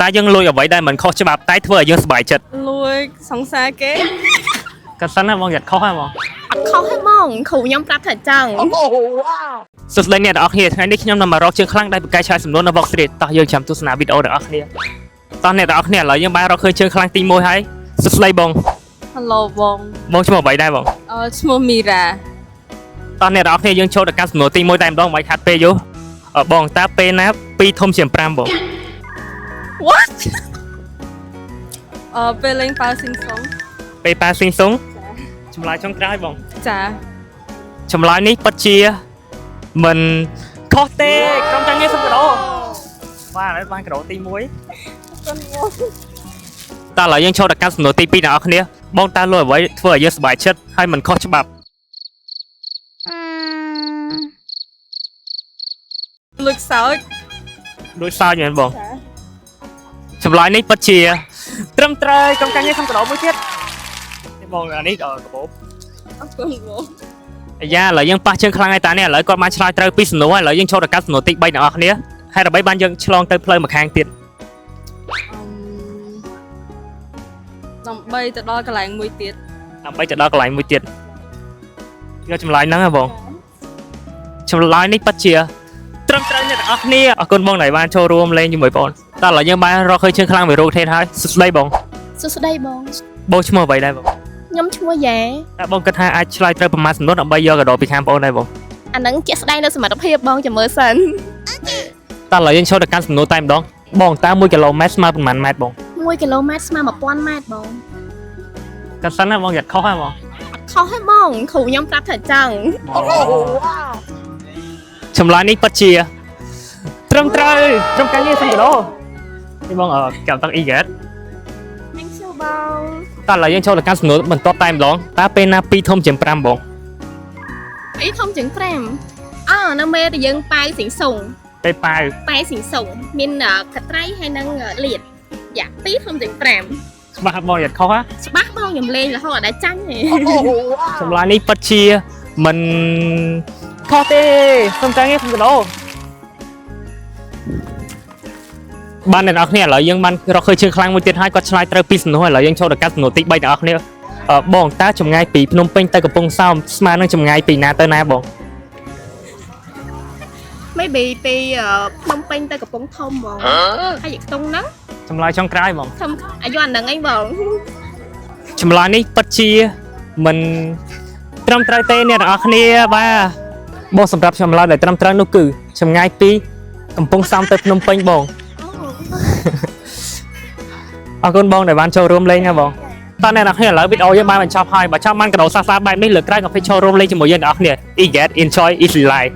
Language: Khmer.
តើយើងលួចអ្វីដែលមិនខុសច្បាប់តែធ្វើឲ្យយើងសប្បាយចិត្ត លួចសង្សារគេ ក៏សិនណាបងយ៉ាត់ខុសហ៎បង អត់ខុសទេបងគ្រូខ្ញុំប្រាប់ថាចឹង សួស្តីអ្នកទាំងអស់គ្នាថ្ងៃនេះខ្ញុំនឹងមករកជើងខ្លាំងដែលពូកែឆ្លើយសំណួរនៅ Vox Street តោះយើងចាំទស្សនាវីដេអូទាំងអស់គ្នាតោះអ្នកទាំងអស់គ្នាឥឡូវយើងបានរកឃើញជើងខ្លាំងទី1ហើយសួស្តីបង Hello បង បងឈ្មោះអ្វីដែរបង អឺឈ្មោះមីរ៉ា តោះអ្នកទាំងអស់គ្នាយើងចូលទៅកាន់សំណួរទី1តែម្ដងមិនខាត់ពេលយូរអឺបងតើពេលណា2ធំជាង5បង What អឺពេលលេងប៉ាស៊ីងសុង ពេលប៉ាស៊ីងសុងចម្លើយចុងក្រោយបង ចា ចម្លើយនេះពិតជាមិនខុសទេក្រុមការងារសុំកាដូបាទឥឡូវបានកាដូទី1តើឥឡូវយើងចូលដល់កាន់សំណួរទី2អ្នកនរគ្នាបងតើលួចអ្វីធ្វើឲ្យយើងសប្បាយចិត្តហើយមិនខុសច្បាប់ លួចសើច លួចសើចមែនបង ចា ចម្លើយនេះពិតជាត្រឹមត្រូវក្រុមការងារសុំកាដូមួយទៀតនេះបងអានេះដល់កាបូប អរគុណបង អាយ៉ាឥឡូវយើងប៉ះជើងខ្លាំងហើយតានេះឥឡូវគាត់បានឆ្លើយត្រូវពីសំណួរហើយឥឡូវយើងចូលដល់កាន់សំណួរទី3អ្នកនរគ្នាហើយដើម្បីបានយើងឆ្លងទៅផ្លូវម្ខាងទៀត អឺដើម្បីទៅដល់កន្លែងមួយទៀត ដើម្បីទៅដល់កន្លែងមួយទៀតយកចម្លើយហ្នឹងហ៎បងចម្លើយនេះពិតជាត្រឹមត្រូវអ្នកទាំងអស់គ្នាអរគុណបងដែលបានចូលរួមលេងជាមួយបងតើឥឡូវយើងបានរកឃើញជើងខ្លាំងមួយរូបទៀតហើយសួស្តីបង សួស្តីបង បងឈ្មោះអ្វីដែរបង ខ្ញុំឈ្មោះយ៉ែ តើបងគិតថាអាចឆ្លើយត្រូវប្រមាណសំណួរដើម្បីយកកាដូពីខាងបងដែរបង អាហ្នឹងជាក់ស្ដែងនៅសមត្ថភាពបងចាំមើលសិន តើឥឡូវយើងចូលទៅកាន់សំណួរតែម្ដងបងតើ1គីឡូម៉ែត្រស្មើប្រមាណម៉ែត្របង 1គីឡូម៉ែត្រស្មើ1000ម៉ែត្របង កាសិនណាបងយ៉ាត់ខុសហ៎បង អត់ខុសទេបងគ្រូខ្ញុំប្រាប់ថាចឹង ចម្លើយនេះពិតជាត្រឹមត្រូវត្រឹមការងារសុំកាដូនេះបងអឺកម្មទឹកអ៊ីហ្គេត Thank you បង តើឥឡូវយើងចូលទៅកាន់សំណួរបន្ទាប់តែម្ដងតើពេលណា2ធំជាង5បង 2ធំជាង5អើនៅពេលដែលយើងប៉ាវសិងសុង ពេលប៉ាវ ប៉ាវសិងសុងមានកត្រៃហើយនិងលៀតយ៉ា2ធំជាង5 ច្បាស់បងយ៉ាត់ខុសហ៎ ច្បាស់បងខ្ញុំលេងរហូតអត់ដែលចាញ់ទេ ចម្លើយនេះពិតជាមិនខុសទេសូមការងារសូមកាដូបានអ្នកនរគ្នាឥឡូវយើងបានរកឃើញជើងខ្លាំងមួយទៀតហើយគាត់ឆ្លើយត្រូវពីសំណួរឥឡូវយើងចូលទៅកាន់សំណួរទី3អ្នកនរគ្នាអឺបងតើចម្ងាយពីភ្នំពេញទៅកំពង់សោមស្មើនឹងចម្ងាយពីណាទៅណាបង Maybe ពីភ្នំពេញទៅកំពង់ធំហ្មងហើយខ្ទង់ហ្នឹង ចម្លើយចុងក្រោយបង ធំអាយុអាហ្នឹងឯងបង ចម្លើយនេះពិតជាមិនត្រឹមត្រូវទេអ្នកទាំងអស់គ្នាបាទបងសម្រាប់ចម្លើយដែលត្រឹមត្រូវនោះគឺចម្ងាយពីកំពង់សោមទៅភ្នំពេញបងអរគុណបងដែលបានចូលរួមលេងណាបងតើអ្នកទាំងអស់គ្នាឥឡូវវីដេអូយើងបានបញ្ចប់ហើយបើចង់បានកាដូសាសនាបែបនេះលើកក្រោយកុំភ្លេចចូលរួមលេងជាមួយយើងទាំងអស់គ្នា E get enjoy easy life.